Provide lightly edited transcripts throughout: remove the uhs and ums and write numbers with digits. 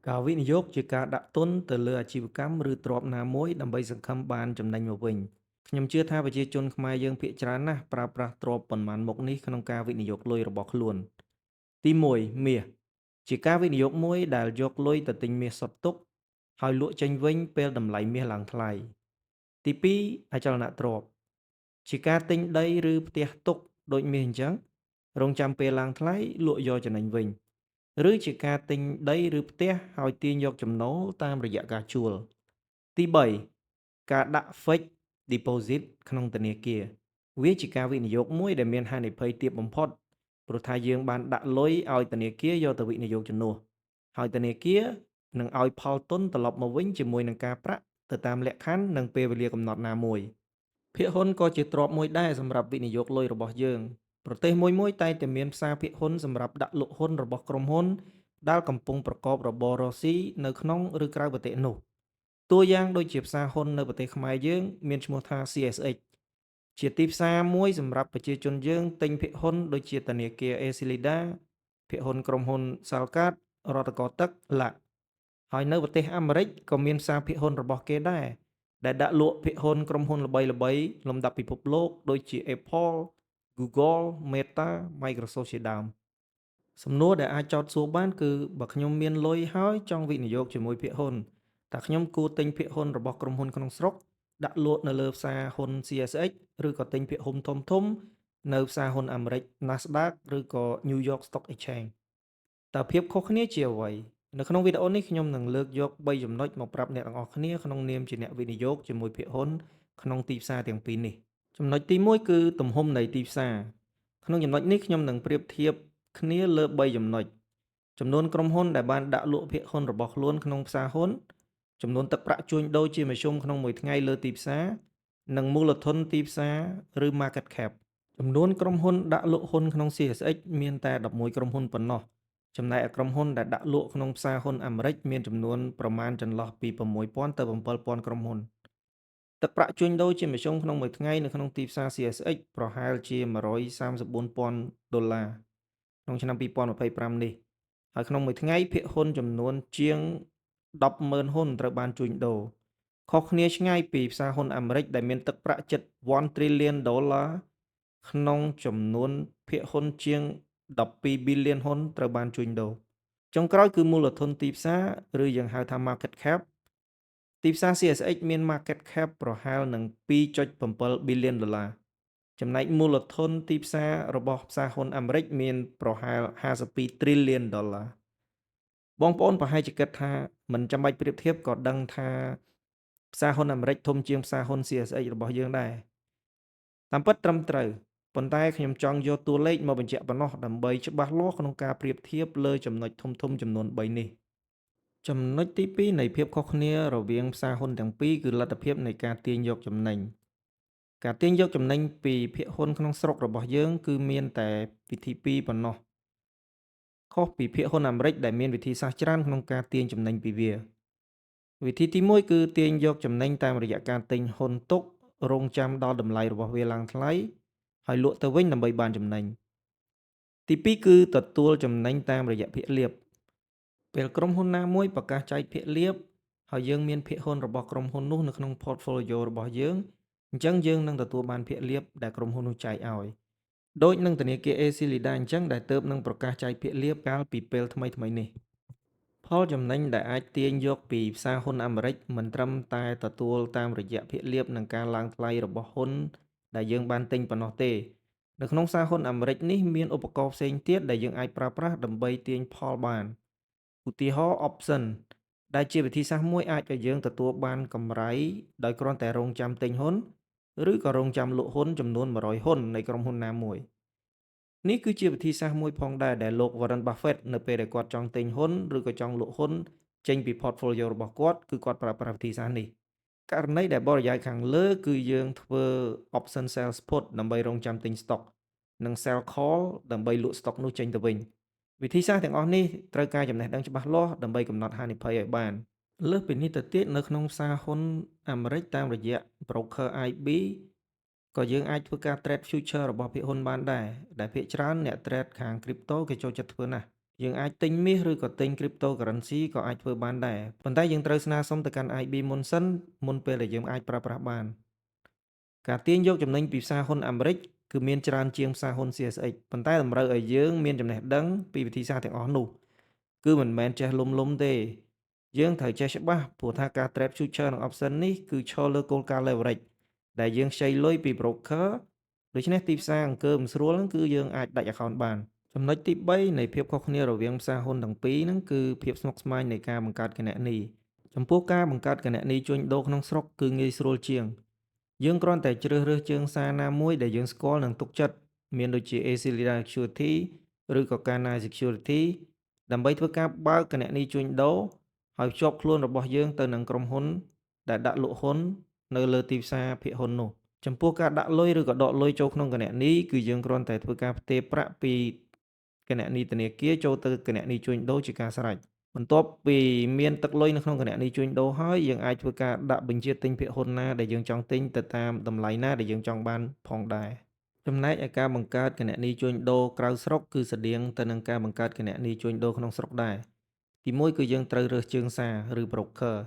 ការវិនិយោគជាការដាក់ទុនទៅលើអាជីវកម្មឬទ្រព្យណាមួយដើម្បីសង្ឃឹមបានចំណេញមកវិញខ្ញុំជឿថាប្រជាជនខ្មែរយើងភាគច្រើនណាស់ប្រើប្រាស់ទ្រព្យប៉ុន្មានមុខនេះក្នុងការវិនិយោគលុយរបស់ខ្លួនទី1មាសជាការវិនិយោគមួយដែលយកលុយទៅទិញមាសសុទ្ធទុកហើយលក់ចេញវិញពេលតម្លៃមាសឡើងថ្លៃទី2អចលនទ្រព្យជាការទិញដីឬផ្ទះទុកដូចមាសអញ្ចឹងរងចាំពេលឡើងថ្លៃលក់យកចំណេញវិញឬជាការទិញដីឬផ្ទះហើយទាញយកចំណូលតាមរយៈការជួលទី3ការដាក់ fixed deposit ក្នុងធនាគារវាជាការវិនិយោគមួយដែលមានហានិភ័យទាបបំផុតព្រោះថាយើងបានដាក់លុយឲ្យធនាគារយកទៅវិនិយោគជំនួសហើយធនាគារនឹងឲ្យផលទុនត្រឡប់មកវិញជាមួយនឹងការប្រាក់ទៅតាមលក្ខខណ្ឌនិងពេលវេលាកំណត់ណាមួយភាគហ៊ុនក៏ជាទ្រព្យមួយដែរសម្រាប់វិនិយោគលុយរបស់យើងប្រទេសមួយមួយតែងតែមានផ្សារភាគហ៊ុនសម្រាប់ដាក់លក់ហ៊ុនរបស់ក្រុមហ៊ុនដែលកំពុងប្រកបរបររកស៊ីនៅក្នុងឬក្រៅប្រទេសនោះតួយ៉ាងដូចជាផ្សារហ៊ុននៅប្រទេសខ្មែរយើងមានឈ្មោះថា CSX ជាទីផ្សារមួយសម្រាប់ប្រជាជនយើងទិញភាគហ៊ុនដូចជាធនាគារ ACLEDA ភាគហ៊ុនក្រុមហ៊ុន Salkat រដ្ឋាករទឹកឡាក់ហើយនៅប្រទេសអាមេរិកក៏មានផ្សារភាគហ៊ុនរបស់គេដែរដែលដាក់លក់ភាគហ៊ុនក្រុមហ៊ុនល្បីៗលំដាប់ពិភពលោកដូចជា Apple, Google, Meta, Microsoft ជាដើមសំណួរដែលអាចចោទសួរបានគឺបើខ្ញុំមានលុយហើយចង់វិនិយោគជាមួយភាគហ៊ុនតើខ្ញុំគួរទិញភាគហ៊ុនរបស់ក្រុមហ៊ុនក្នុងស្រុកដាក់លក់នៅលើផ្សារហ៊ុន CSX ឬក៏ទិញភាគហ៊ុនធំធំនៅផ្សារហ៊ុនអាមេរិក Nasdaq ឬក៏ New York Stock Exchange តើភាពខុសគ្នាជាអ្វីនៅក្នុងវីដេអូនេះខ្ញុំនឹងលើកយក3ចំណុចមកប្រាប់អ្នកទាំងអស់គ្នាក្នុងនាមជាអ្នកវិនិយោគជាមួយភាគហ៊ុនក្នុងទីផ្សារទាំងពីរនេះចំណុចទី1គឺទំហំនៃទីផ្សារក្នុងចំណុចនេះខ្ញុំនឹងប្រៀបធៀបគ្នាលើ3ចំណុចចំនួនក្រុមហ៊ុនដែលបានដាក់លក់ភាគហ៊ុនរបស់ខ្លួនក្នុងផ្សារហ៊ុនចំនួនទឹកប្រាក់ជួញដូរជាមធ្យមក្នុងមួយថ្ងៃលើទីផ្សារនិងមូលធនទីផ្សារឬ market cap ចំនួនក្រុមហ៊ុនដាក់លក់ហ៊ុនក្នុង CSX មានតែ11ក្រុមហ៊ុនប៉ុណ្ណោះចំណែកឯក្រុមហ៊ុនដែលដាក់លក់ក្នុងផ្សារហ៊ុនអាមេរិកមានចំនួនប្រមាណចន្លោះពី6000ទៅ7000ក្រុមហ៊ុនទឹកប្រាក់ជួញដូរជាមធ្យមក្នុងមួយថ្ងៃនៅក្នុងទីផ្សារ CSX ប្រហែលជា134,000ដុល្លារក្នុងឆ្នាំ2025នេះហើយក្នុងមួយថ្ងៃភាគហ៊ុនចំនួនជាង100000ហ៊ុនត្រូវបានជួញដូរខុសគ្នាឆ្ងាយពីផ្សារហ៊ុនអាមេរិកដែលមានទឹកប្រាក់ជិត1 trillion ដុល្លារក្នុងចំនួនភាគហ៊ុនជាង12 billion ហ៊ុនត្រូវបានជួញដូរចុងក្រោយគឺមូលធនទីផ្សារឬយើងហៅថា market cap ទីផ្សារ CSX មាន market cap ប្រហែលនឹង2.7 billion ដុល្លារចំណែកមូលធនទីផ្សាររបស់ផ្សារហ៊ុនអាមេរិកមានប្រហែល52 trillion ដុល្លារបងប្អូនប្រហែលជាគិតថាមិនចាំបាច់ប្រៀបធៀបក៏ដឹងថាផ្សារហ៊ុនអាមេរិកធំជាងផ្សារហ៊ុន CSX របស់យើងដែរតាមពិតត្រឹមត្រូវប៉ុន្តែខ្ញុំចង់យកតួលេខមកបញ្ជាក់ប៉ុណ្ណោះដើម្បីច្បាស់លាស់ក្នុងការប្រៀបធៀបលើចំណុចធំៗចំនួន3នេះចំណុចទី2នៃភាពខុសគ្នារវាងផ្សារហ៊ុនទាំងពីរគឺលទ្ធភាពនៃការទាញយកចំណេញការទាញយកចំណេញពីភាគហ៊ុនក្នុងស្រុករបស់យើងគឺមានតែវិធីពីរប៉ុណ្ណោះខុសពីភាគហ៊ុនអាមេរិកដែលមានវិធីសាស្ត្រច្រើនក្នុងការទាញចំណេញពីវាវិធីទី1គឺទាញយកចំណេញតាមរយៈការទិញហ៊ុនទុករងចាំដល់តម្លៃរបស់វាឡើងថ្លៃហើយលក់ទៅវិញដើម្បីបានចំណេញទី2គឺទទួលចំណេញតាមរយៈភាគលាភពេលក្រុមហ៊ុនណាមួយប្រកាសចែកភាគលាភហើយយើងមានភាគហ៊ុនរបស់ក្រុមហ៊ុននោះនៅក្នុង portfolio របស់យើងអញ្ចឹងយើងនឹងទទួលបានភាគលាភដែលក្រុមហ៊ុននោះចែកឲ្យដូចនឹងធនាគារ ACLEDA អញ្ចឹងដែលទើបនឹងប្រកាសចែកភាគលាភកាលពីពេលថ្មីៗនេះផលចំណេញដែលអាចទាញយកពីផ្សារហ៊ុនអាមេរិកមិនត្រឹមតែទទួលតាមរយៈភាគលាភនិងការឡើងថ្លៃរបស់ហ៊ុនដែលយើងបានទិញប៉ុណ្ណោះទេនៅក្នុងផ្សារហ៊ុនអាមេរិកនេះមានឧបករណ៍ផ្សេងទៀតដែលយើងអាចប្រើប្រាស់ដើម្បីទាញផលបានឧទាហរណ៍ option ដែលជាវិធីសាស្ត្រមួយអាចឲ្យយើងទទួលបានកម្រៃដោយគ្រាន់តែរងចាំទិញហ៊ុនឬក៏រងចាំលក់ហ៊ុនចំនួន100ហ៊ុននៃក្រុមហ៊ុនណាមួយនេះគឺជាវិធីសាស្ត្រមួយផងដែរដែលលោក Warren Buffett នៅពេលដែលគាត់ចង់ទិញហ៊ុនឬក៏ចង់លក់ហ៊ុនចេញពី portfolio របស់គាត់គឺគាត់ប្រើប្រាស់វិធីសាស្ត្រនេះករណីដែលបរិយាយខាងលើគឺយើងធ្វើ option sell put ដើម្បីរងចាំទិញ stock និង sell call ដើម្បីលក់ stock នោះចេញទៅវិញវិធីសាស្ត្រទាំងអស់នេះត្រូវការចំណេះដឹងច្បាស់លាស់ដើម្បីកំណត់ហានិភ័យឲ្យបានលើសពីនេះទៅទៀតនៅក្នុងផ្សារហ៊ុនអាមេរិកតាមរយៈ broker IB ក៏យើងអាចធ្វើការ trade future របស់ភាគហ៊ុនបានដែរដែលភាគច្រើនអ្នក trade ខាង crypto គេចូលចិត្តធ្វើណាស់។ យើងអាចទិញមាសឬក៏ទិញ Cryptocurrency ក៏អាចធ្វើបានដែរប៉ុន្តែយើងត្រូវស្នើសុំទៅកាន់ IB មុនសិនមុនពេលដែលយើងអាចប្រើប្រាស់បានការទាញយកចំណេញពីផ្សារហ៊ុនអាមេរិកគឺមានច្រើនជាងផ្សារហ៊ុន CSX ប៉ុន្តែតម្រូវឲ្យយើងមានចំណេះដឹងពីវិធីសាស្ត្រទាំងអស់នោះគឺមិនមែនចេះលុំៗទេយើងត្រូវចេះច្បាស់ព្រោះថាការ trade future និង option នេះគឺឈរលើគោលការណ៍ leverage ដែលយើងខ្ចីលុយពី broker ដូច្នេះទីផ្សារអង្គើមិនស្រួលហ្នឹងគឺយើងអាចដាច់ account បានចំណុចទី3នៃភាពខុសគ្នារវាងផ្សារហ៊ុនទាំងពីរហ្នឹងគឺភាពស្មុគស្មាញនៃការបង្កើតគណនីចំពោះការបង្កើតគណនីជួញដូរក្នុងស្រុកគឺងាយស្រួលជាងយើងគ្រាន់តែជ្រើសរើសជើងសារណាមួយដែលយើងស្គាល់និងទុកចិត្តមានដូចជា ACLEDA Security ឬក៏ Kana Security ដើម្បីធ្វើការបើកគណនីជួញដូរហើយភ្ជាប់ខ្លួនរបស់យើងទៅនឹងក្រុមហ៊ុនដែលដាក់លក់ហ៊ុននៅលើទីផ្សារភាគហ៊ុននោះចំពោះការដាក់លុយឬក៏ដកលុយចូលក្នុងគណនីគឺយើងគ្រាន់តែធ្វើការផ្ទេរប្រាក់ពីគណនីធនាគារចូលទៅគណនីជួញដូរជាការស្រេចបន្ទាប់ពីមានទឹកលុយនៅក្នុងគណនីជួញដូរហើយយើងអាចធ្វើការដាក់បញ្ជាទិញភាគហ៊ុនណាដែលយើងចង់ទិញទៅតាមតម្លៃណាដែលយើងចង់បានផងដែរចំណែកឯការបង្កើតគណនីជួញដូរក្រៅស្រុកគឺស្រដៀងទៅនឹងការបង្កើតគណនីជួញដូរក្នុងស្រុកដែរទីមួយគឺយើងត្រូវរើសជើងសារឬ broker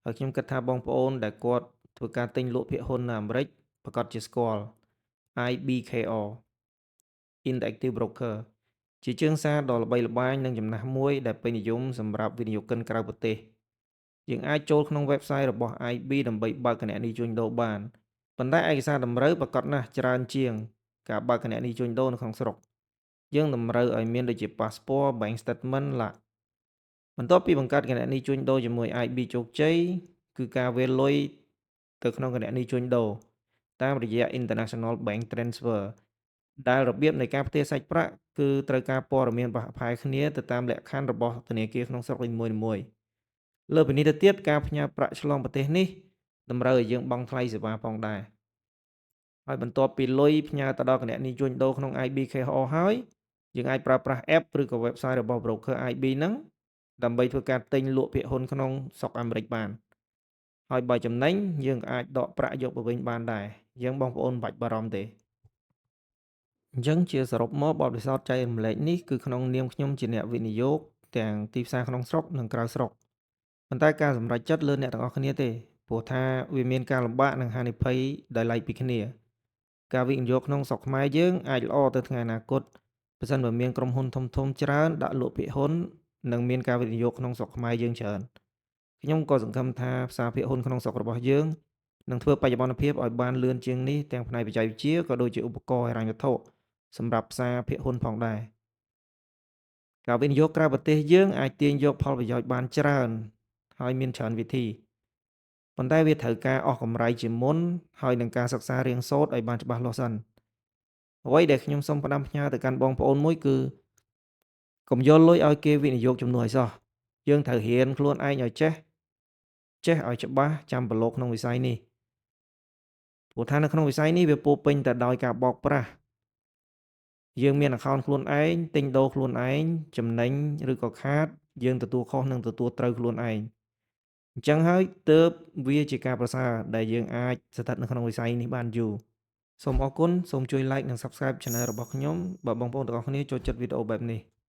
ហើយខ្ញុំគិតថាបងប្អូនដែលគាត់ធ្វើការទិញលក់ភាគហ៊ុននៅអាមេរិកប្រាកដជាស្គាល់ IBKR Interactive Broker ជាជើងសារដ៏ល្បីល្បាញនិងចំណាស់មួយដែលពេញនិយមសម្រាប់វិនិយោគិនក្រៅប្រទេសយើងអាចចូលក្នុង website របស់ IB ដើម្បីបើកគណនីជួញដូរបានប៉ុន្តែឯកសារតម្រូវប្រាកដណាស់ច្រើនជាងការបើកគណនីជួញដូរនៅក្នុងស្រុកយើងតម្រូវឲ្យមានដូចជា passport, bank statement ឡាបន្ទាប់ពីបង្កើតគណនីជួញដូរជាមួយ IB ជោគជ័យគឺការវេរលុយទៅក្នុងគណនីជួញដូរតាមរយៈ International Bank Transfer ដែលរបៀបនៃការផ្ទេរសាច់ប្រាក់គឺត្រូវការព័ត៌មានប្រហាក់ប្រហែលគ្នាទៅតាមលក្ខខណ្ឌរបស់ធនាគារក្នុងស្រុកនីមួយៗលើពីនេះទៅទៀតការផ្ញើប្រាក់ឆ្លងប្រទេសនេះតម្រូវឲ្យយើងបង់ថ្លៃសេវាផងដែរហើយបន្ទាប់ពីលុយផ្ញើទៅដល់គណនីជួញដូរក្នុង IBKR ហើយយើងអាចប្រើប្រាស់ app ឬក៏ website របស់ broker IB ហ្នឹងដើម្បីធ្វើការទិញលក់ភាគហ៊ុនក្នុងស្រុកអាមេរិកបានហើយបើចំណេញយើងក៏អាចដកប្រាក់យកទៅវិញបានដែរយើងបងប្អូនមិនបាច់បារម្ភទេអញ្ចឹងជាសរុបមកបទពិសោធន៍ចែករំលែកនេះគឺក្នុងនាមខ្ញុំជាអ្នកវិនិយោគទាំងទីផ្សារក្នុងស្រុកនិងក្រៅស្រុកប៉ុន្តែការសម្រេចចិត្តលើអ្នកទាំងអស់គ្នាទេព្រោះថាវាមានការលំបាកនិងហានិភ័យដោយឡែកពីគ្នាការវិនិយោគក្នុងស្រុកខ្មែរយើងអាចល្អទៅថ្ងៃអនាគតប្រសិនបើមានក្រុមហ៊ុនធំៗច្រើនដាក់លក់ភាគហ៊ុននិងមានការវិនិយោគក្នុងស្រុកខ្មែរយើងច្រើនខ្ញុំក៏សង្ឃឹមថាផ្សារភាគហ៊ុនក្នុងស្រុករបស់យើងនឹងធ្វើបច្ចុប្បន្នភាពឲ្យបានលឿនជាងនេះទាំងផ្នែកបច្ចេកវិទ្យាក៏ដូចជាឧបករណ៍ហិរញ្ញវត្ថុសម្រាប់ផ្សារភាគហ៊ុនផងដែរការវិនិយោគក្រៅប្រទេសយើងអាចទាញយកផលប្រយោជន៍បានច្រើនហើយមានច្រើនវិធីប៉ុន្តែវាត្រូវការអស់កម្រៃជាមុនហើយនឹងការសិក្សារៀនសូត្រឲ្យបានច្បាស់លាស់សិនអ្វីដែលខ្ញុំសូមផ្ដាំផ្ញើទៅកាន់បងប្អូនមួយគឺកុំយកលុយឲ្យគេវិនិយោគជំនួសឲ្យសោះយើងត្រូវរៀនខ្លួនឯងឲ្យចេះចេះឲ្យច្បាស់ចាំប្រឡូកក្នុងវិស័យនេះព្រោះថានៅក្នុងវិស័យនេះវាពោពេញទៅដោយការបោកប្រាស់យើងមាន account ខ្លួនឯងទិញដូរខ្លួនឯងចំណេញឬក៏ខាតយើងទទួលខុសនិងទទួលត្រូវខ្លួនឯងអញ្ចឹងហើយទើបវាជាការប្រសើរដែលយើងអាចស្ថិតនៅក្នុងវិស័យនេះបានយូរសូមអរគុណសូមជួយ like និង Subscribe Channel របស់ខ្ញុំបើបងប្អូនទាំងអស់គ្នាចូលចិត្តវីដេអូបែបនេះ។